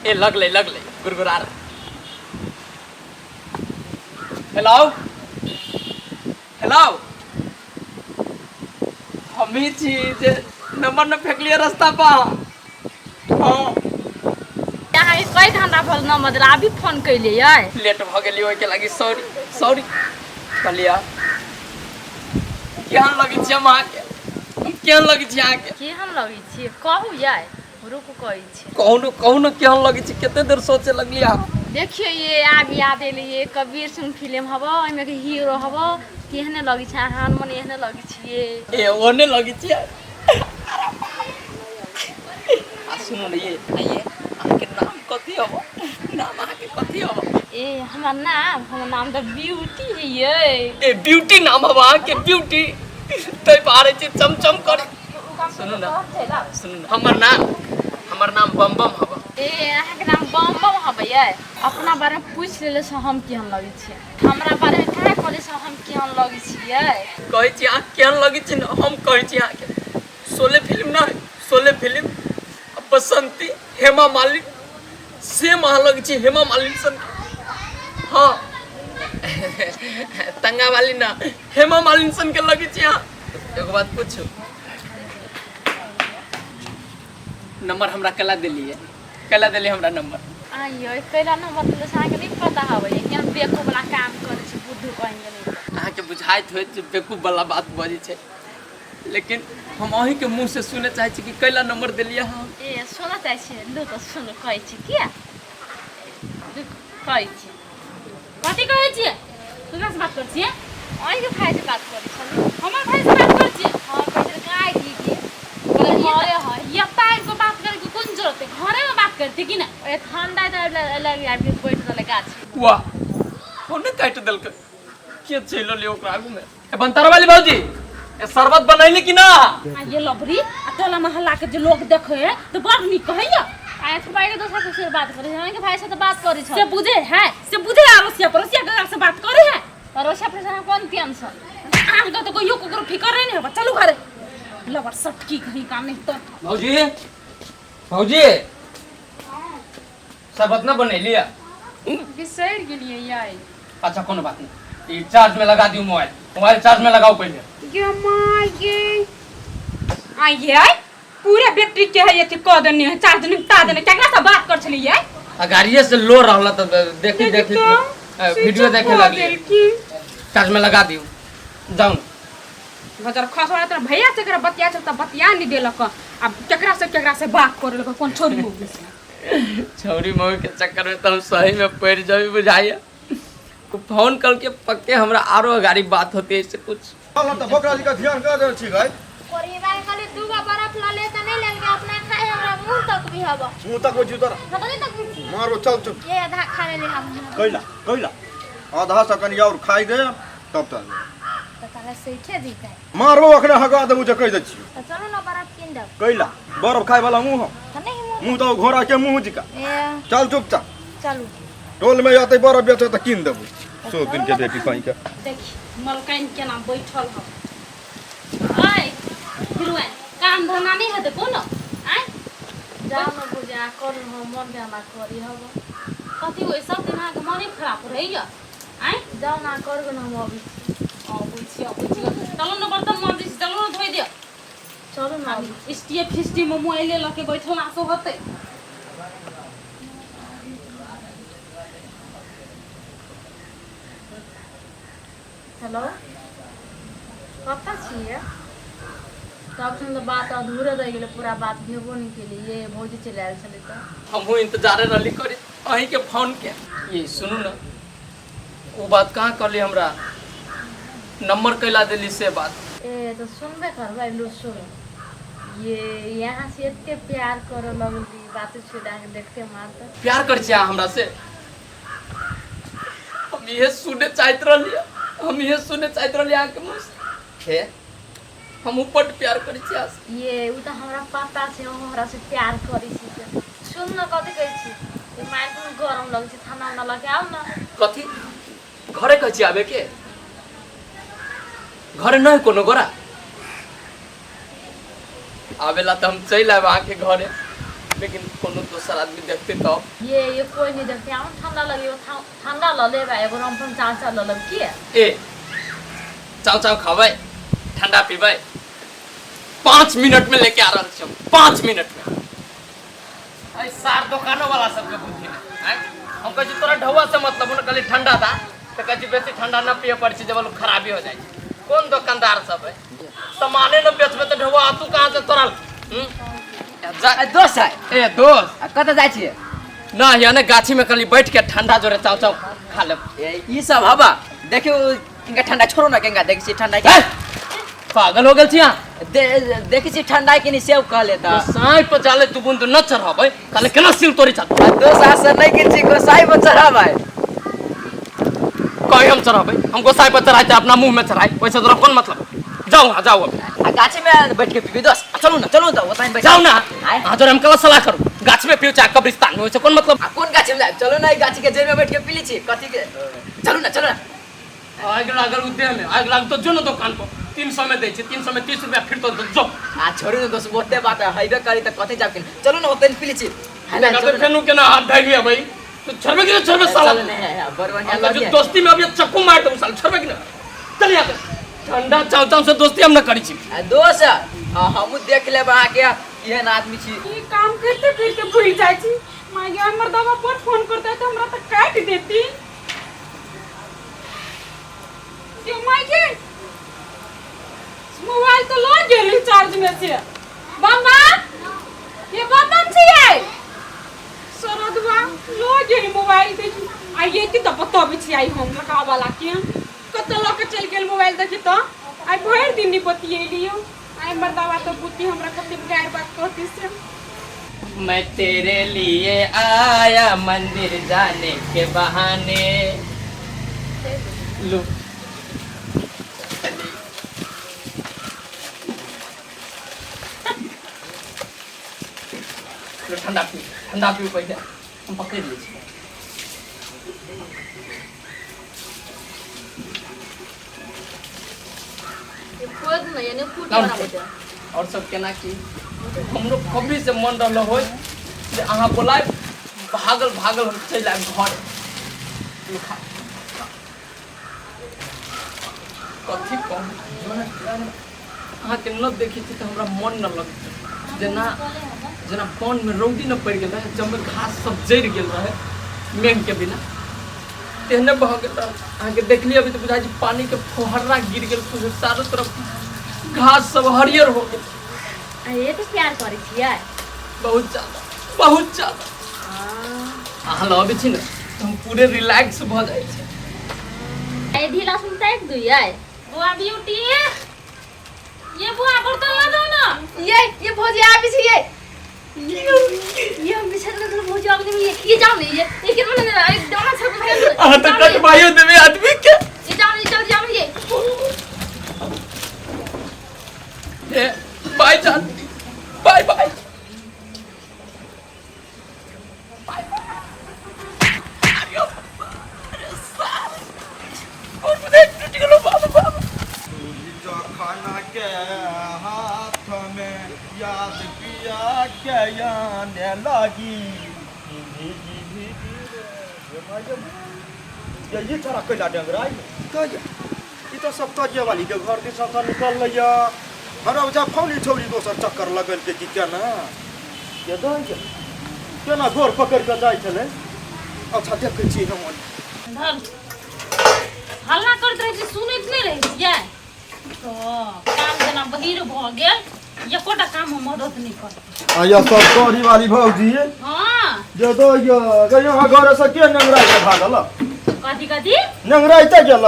ए लगलै लगलै गुरगुरा रहल। हेलो हेलो, हमही छी जे नंबर न फेकलियै रास्ता पर। हाँ। अहाँके कई घंटा भल नंबर देला, अभी फोन कैलियै? लेट भऽ गेलियै, ओहिके लागि सॉरी सॉरी। कहलियै केहन लगै छी हम अहाँके? हम केहन लगै छी अहाँके? केहन लगै छियै कहू यै, रुकू कहै छी। कहू ने, कहू ने, केहन लगै छी? कते देर सोचे लगलियै अहाँ। देखियौ ये, आब याद एलै ये, कबीर सिंह फिल्म हब, ओहिमे के हीरो हब, केहने लगै छै अहाँ मन, एहने लगै छियै। ए ओहने लगै छियै। आ सुनू ने ये, आइए अहाँके नाम कथी हब? नाम अहाँके कथी हब? ए हमर नाम, हमर नाम तऽ ब्यूटी है ये। ए ब्यूटी नाम हब अहाँके? ब्यूटी तै पारे छै चमचम करे। सुनू ने, सुनू ने, हमर नाम, हमर नाम बम बम हब। ए अहाँके नाम बम बम हबै यै? अपना बारे में पूछि लेले से हम केहन लगै छियै, हमरा बारे में कहाँ कहले से हम केहन लगै छियै? कहै छी अहाँ केहन लगै छी ने, हम कहै छी अहाँके शोले फिल्म ना, शोले फिल्म बसंती हेमा मालिनी सेम अहाँ लगै छी, हेमा मालिनी सन। हाँ, तंगा वाली ना, हेमा मालिनी सन के लगै छी अहाँ। एगो बात पूछू, नंबर हमरा कला देलियै? कला देलियै हमरा नंबर? आइयो कैला नंबर देले से अहाँके नहि पता हबै केहन बेवकूफ वाला काम करै छै, बुद्धू कहीं के नहीं। अहाँके बुझाइत होइत जे बेवकूफ वाला बात बजै छै, लेकिन हम अहीँके मुँहसँ सुनऽ चाहै छी कि कैला नंबर देलियै अहाँ। ए सुनऽ चाहै छियै? लू तऽ सुनू, कहै छी किया, कहै छी। कथी कहै छियै? केकरा से बात करै छियै? अहीँके भाइ से बात करै छलहुँ। हमर भाइ से बात करै छियै? हाँ, कहै छलै कहाँ की की घरे है। एता आबि कऽ बात करे के कोन जरूरत है? घरे में बात करते कि ना? ए ठंडा तऽ लग आबि कऽ बैठ रहलै गाछी। वाह, फोने काटि देलकै। के चलि रहलै ओकरा आगूमे? ए बनतारा वाली भौजी, ए शरबत बनैली कि ना? आ ये लबरी, आ टोला मोहल्ला के जे लोग देखे है तो बड़ नीक कहैया। आय भाई के दोसर से बात करै छै, अहाँके भाई से तऽ बात करै छै। से बुझे है, से बुझे है अड़ोसिया पड़ोसिया के से बात करे है। पड़ोसिया पड़ोसिया कोन टेंशन? अहाँ के तो कहियो ककरो फिकर नहीं होबा। चलू घरे, लबर सटकी कहीं काम नहीं तो। भौजी, भौजी, शरबत ना बनैली है? बिसरि गेलियै यार। अच्छा कोनो बात नहीं, ई चार्ज में लगा दियो मोबाइल। मोबाइल चार्ज में लगाओ पहले। गे माय गे, आ ये पूरा बैटरी के है अथी कऽ देने है, चार्ज निपटा देने। केकरा से बात कर छलियै? आ गाड़िए से लो रहल त देखी देखी वीडियो देखे लगली। चार्ज में लगा दियो, जाओ ना। भजर खसवा त भैया से एकरा बतिया छल त बतिया नहीं देलक, आब केकरा से केकरा से बात करे लग, कोन छोरी मौगी से? छौरी मौगी के चक्कर में तो हम सही में पड़ जाबी बुझाइए। को फोन करके पक्के हमरा आरो अगाड़ी बात होती है इससे कुछ। हम तऽ बोकरा जी का ध्यान कर देने छी गई। परिवार खाली दूगो बर्फ ल ले त नहीं लेल के अपना खाए, हमरा मुंह तक भी हब। मुंह तक बुझी तोरा। खतरे तक भी। मारो, चल चल। ये आधा खा ले हम। कैला कैला आधा से कनि और खाइ दे तब चल। त ताला सैठे जीते। मारबो अखने, हगा देबू जे कहि दै छियौ। त चलू न बर्फ कीन देब। कैला बर्फ खाय वाला मुंह हम? त नहीं मुंह। मुंह तऽ घोड़ा के मुंह जिका। ए चल चुपचाप। चलू। टोल में आते बर्फ बेचे तऽ कीन देबू। सौ दिन के बेटी कहीं के। देखी मलकाइन केना बैठल हो। आय हिरोइन, काम धंधा नहीं हेतै कोनो? आय जाओ न बुझा करू, हम मन के हमरा करी हब। कथी होय? सब दिन अहाँके मने खराब रहैया। आय जाओ ना, करबे न, हम अबै छी। अबै छी, अबै छी। चलू ने बर्तन माजै छी, चलू ने धोइ दिअ। चलू न अबै। इष्टिए फिस्टी में मोबाइले लऽ के बैठल आसो होतै। हेलो, कतऽ छियै? तब सुन तऽ बात अधूरे रहि गेलै, पूरा बात भेबो नहि केलै। ये भौजी चलि आयल छलै तऽ हमहूँ इंतजारे रहली करे अहीँके फोन के। ये सुनू ने, ओ बात कहाँ कहली हमरा? नंबर कैला देली से बात। ए तऽ सुनबे करबै, लू सुनू। ये यहाँ से एते प्यार करऽ लगली, बाते छोड़ि अहाँके देखते मात्र प्यार कर छी अहाँ हमरा से? हम इहे सुने चाहत रहली, हम इहे सुने चाहत रहली अहाँके मुँह से। हे हम बड्ड प्यार करै छी अहाँ से। ये उ तऽ हमरा पता छै, अहाँ हमरा से प्यार करै छी से। सुन न, कथी कहै छी, ई माइक में गरम लगै छै, थाना उना लगे आउ न। कथी घरे कहै छी आबे के? घरे नहीं कोनो गोरा आबेला तऽ हम चलि आयब अहाँके घरे। लेकिन कोनो दोसर आदमी देखते तब। ये कोई नहीं देखते, हम ठंडा लगे, ठंडा ल लेब, एगो रमफम चाव चाव ल लेब की। ए चाव चाव खाबै, ठंडा पीबै, 5 मिनट में लेके आ रहल छी हम, 5 मिनट में। अरे सार दोकानो वाला सबके बुद्धि ने आँय? हम कहै छी तोरा ढौआ से मतलब, ने कहली ठंडा दा तऽ कहै छी बेसी ठंडा न पिए पड़ै छै, जब लोग खराबी हो जाइ छै। कोन दोकानदार सब है, सामाने न बेचबे तऽ ढौआ तू कहाँ से तोरा? जा। आ, दोस्त है। ए दोस्त। आ, कतऽ जाइ छियै? ना या ने गाछी में कहली बैठ के ठंडा जोरे चाव चाव खा लेब। ए, ई सब हवा देखियौ किनका ठंडा छोड़ो ना, किनका देखै छियै ठंडा के। ए, पागल हो गेल छी अहाँ? देखै छियै ठंडा के नहीं सेव कहले तऽ। गोसाई पर जाले दू बूंद न चढ़ाबै ताले केना सिल तोड़ी छत? आ दोस्त आसे नहि गेल छी गोसाई पर चढ़ाबै। कहीं हम चढ़ाबै? हम गोसाई पर चढ़ाइ अपना मुंह में चढ़ाइ, वैसे तोरा कोन मतलब? जाओ वहाँ जाओ अभी। आ गाछी में बैठ के पीबी दोस्त, आ चलू ना, चलू तऽ ओतहि बैठ। जाओ ना। आय। अहाँ जोरे हम कला सलाह करू, गाछ में पीऊ चाहे कब्रिस्तान में, वैसे कोन मतलब? आ कोन गाछी में जायब? चलू ना, ई गाछी के जड़ में बैठ के पी लै छी कथी के। चलू ना, चलू ना। आगि लागल उ देह में आगि लागल तो जो ना दुकान पर 300 में दै छै, 300 में 30 रुपया फिर तो जो। आ छोड़ू ने दोस्त, ओते बात हेबे करी तऽ कथी जाब? चलू ना ओतहि पी लै छी। है ना? देखा चलू तो ना। फेनु केना हाथ धैली अबै तो छोड़बे कि ना छोड़बे साला? चलू ना, है, है, बड़ बढ़िया हम तो लगे। दोस्ती में अभी चक्कू मार दू साला, छोड़बे कि ना? चल यहाँ से, ठंडा चाव चाव से दोस्ती हम ना करी छी। आ दोस्त, आ हमहूँ देख लेब अहाँके केहन आदमी छी। ई काम करते करते भूल जाइ छी। माय गे, हमर दादा बड़ फोन करते तऽ हमरा तऽ काटि देती। यो माय गे, मोबाइल तऽ लऽ गेली चार्ज में से। बम बम, ये बम बम छियै सरदवा, लऽ गेली मोबाइल। देखी आ ये की तऽ बतबै छी आइ हम लड़का वाला के कतऽ लऽ के चलि गेल मोबाइल। देखी तऽ आइ भरि दिन नहि बतियेलियो। आइ मर्दावा तऽ बुद्धि हमरा कतेक गारि बात कहती से। मैं तेरे लिए आया मंदिर जाने के बहाने। लो लो, ठंडा पी, ठंडा पी पहिले, हम पकड़ लै छी। और सब केना की? हमरो कभी से मन रहल होय जे अहाँ बोलायब, भागल भागल हम चलि आयब घर। कथी कहू, अहाँके न देखै छी तऽ हमरा मन न लगतै, जेना जेना वन में रौदी न पड़ि गेल रहै, जब घास सब जरि गेल रहै मेघ के बिना, तेहने भऽ गेल रहै। अहाँके देखलियै अभी तऽ बुझाइ छै पानी के फुहर्रा गिर गेल, पूरे चारू तरफ घास सब हरियर हो गेल। अरे तऽ प्यार करै छियै? बहुत ज्यादा, बहुत ज्यादा। अहाँ लग अबै छी ने तऽ हम पूरे रिलैक्स भऽ जाइ छी। ए ढीला सुन ताकि दुइयै। बुआ ब्यूटी, ये बुआ बर्तन ला दो ना। ये भौजी आबि छी। ये हम बिछड़ गेल भौजी आबि गेल। ये जाओ ने, ये केना ने एक दाना छप गेल। अहाँ तऽ कटवाइयो देबै आदमी के। ये जाओ ने, चल जाओ ने ये। ए बाय जान, बाय बाय। जखन के हाथ में याद पिया के आने लगी भीगी भीगी रे। ये ये छोरा कैला डंगराइ कह, ई तऽ सब तजिया वाली के घर दिस सँ निकललै। हमरा बुझा फौनी छौरी दोसर चक्कर लगल के की केना ये दऽ केना गोर पकड़ि कऽ जाइ छलै। अच्छा देखै छियै हम। धर, हल्ला करैत रहै छी, सुनैत नहि रहै छियै तऽ काम जेना बहिर भऽ गेल, एकोटा काम हम मदद नहि करतै। आ या सब करी वाली भौजी। हँ। जे दो ये गई यहाँ घर से के नेंगराइ के भागल? कथी कथी? नेंगराइते गेल।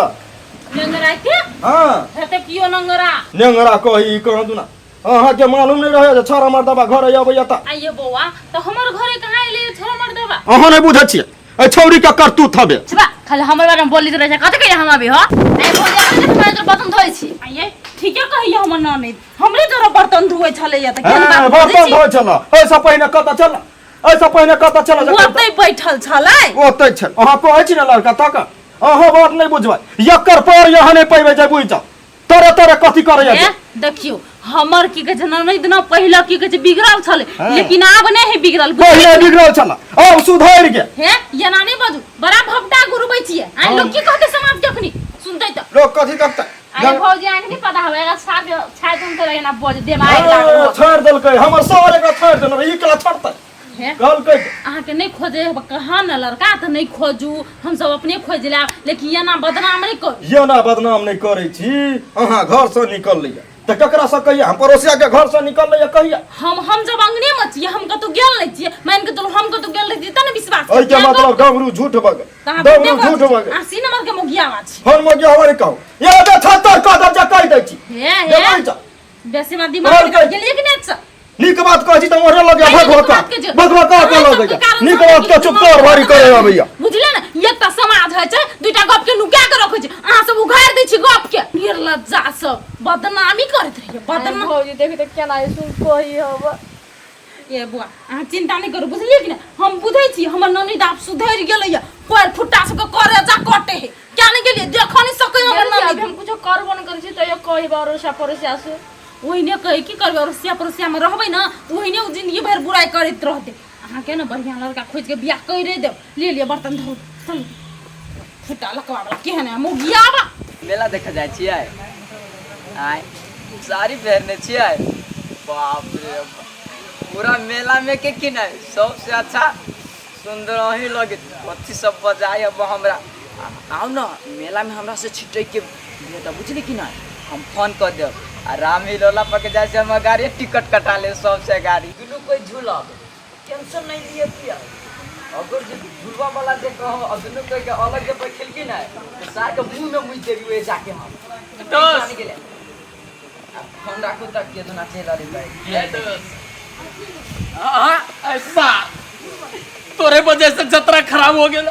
नेंगराइते? हाँ। हेतै कियो नंगरा। नेंगरा कही कहाँ दुना, अहाँके मालूम नहि रहै जे छोरा मर्दबा घर अबैया तऽ? आइए बौआ, तऽ हमर घरे कहाँ एलै छोरा मर्दबा? अहाँ नहि बुझै छियै एहि छौरी के करतूत हबे। छिबा, खाली हमर बारे में बोलित रहै छै। कथी कहिया हम अभी हो? ए भौजी, अभी तऽ तुम्हारे बर्तन धोइ छी। आइए ठीके कहिए, हमर ननैद हमरे जरा बर्तन धोए छलैया तऽ केहन हाँ, बात बजै बर्तन छी? धोइ छल। एहिसँ पहिने कतऽ छल? एहिसँ पहिने कतऽ छल? ओतै बैठल छलै। ओतै छल। अहाँ कहै छी ने लड़का तक, अहाँ बात नहि बुझबै, एकर पर यहाँ नहि पैबै जे बुझि जाउ। तोरे तोरे कथी करैया? ए, देखियौ हमर की कहै छै ननैद न पहिले की कहै छै बिगड़ल छलै हाँ। लेकिन आब नहि है बिगड़ल पहिले बिगड़ल छल आब सुधरि गेल हे एना नहि बाजू बड़ा भपटा गुरुबै छियै आइ लोग की कहतै समाज के अखनी सुनतै तऽ लोग कथी कहतै अरे भौजी अहाँके नहि पता हवे अगर साथ छाय तुम तो एना बज देब आगि लागल ए, छोड़ि देलकै हमर सर एकरा छोड़ि देने रहै, ई केला छोड़तै हे कहलकै अहाँके नहि खोजे कहाँ ने लड़का तऽ नहि खोजू हमसब अपने खोजि लेब लेकिन एना बदनाम नहि करू एना बदनाम नहि करै छी अहाँ घरसँ निकललैया तऽ ककरासँ कहिया हम पड़ोसियाके घरसँ निकललैया कहिया हम हम जब अंगने में छियै हम कतौ गेल नहि छियै मान के चलू हम कतौ गेल रहियै तब ने विश्वास एहिके मतलब डमरू झूठ बगे डमरू झूठ बगे 80 नंबर के मुगियावा छी हम मुगियावा नहि कहू ये जे छत्तर कह दब जे कहि दै छी हे हे देखै छ बेसी मा दिमाग गेलियै कि नहि नीक बात कहै छी तऽ ओरे लगे भगवा का भगवा का के लगे नीक बात के चुप कर भारी करे अबैया बुझले ने एकटा समाज होइ छै दुईटा गप के नुका के रखै छै अहाँ सब उघारि दै छी गप के निर्लज्जा सब बदनामी करैत रहियै बदनाम भौजी देखी तऽ केना सुन कही हब ए बुआ अहाँ चिंता नहि करू बुझलियै कि नहि हम बुझै छी हमर ननैद आब सुधरि गेलैया पैर फुट्टा सबके करे जा कटे है क्या नहि गेलियै देखऽ नहि सकै हमर अभी ननैद हम कुछो करबो नहि करै छी तैयो कही अड़ोसिया पड़ोसिया से ओहिने कहै की करबै अड़ोसिया पड़ोसियामे रहबै ने तऽ ओहिने ओ जिंदगी भरि बुराइ करैत रहतै अहाँके ने बढ़िआँ लड़का खोजिके बियाह करि देब ले लिअ बर्तन धो चलू फुट्टा लकवा वाला केहन है मोगियाबा मेला देखऽ जाइ छियै आय साड़ी पहिरने छियै बाप रे बाप। पूरा मेला में के कि नहि सबसे अच्छा सुंदर अहीं लगे कथी सब बजाय अब हमरा आउ न मेला में हमरा से छिटक के भेट बुझली कि नहि हम फोन कऽ देब आ राम हिलोला पर के जाइ से हमर गाड़ी टिकट कटा ले सबसे गाड़ी दुनू कोई झूलब टेंशन नहीं लिए किया अगर जे झुलवा वाला जे कहो और दुनू कोई के अलग जे बैठेलखिन है तो सार के मुंह में मुझ देबी ओए जाके हम दोस्त। जाने गेलै अब फोन राखू तक के दुना चलि रहल भाई ये दोस्त हाँ ऐसा तोरे वजह से जतरा खराब हो गेल।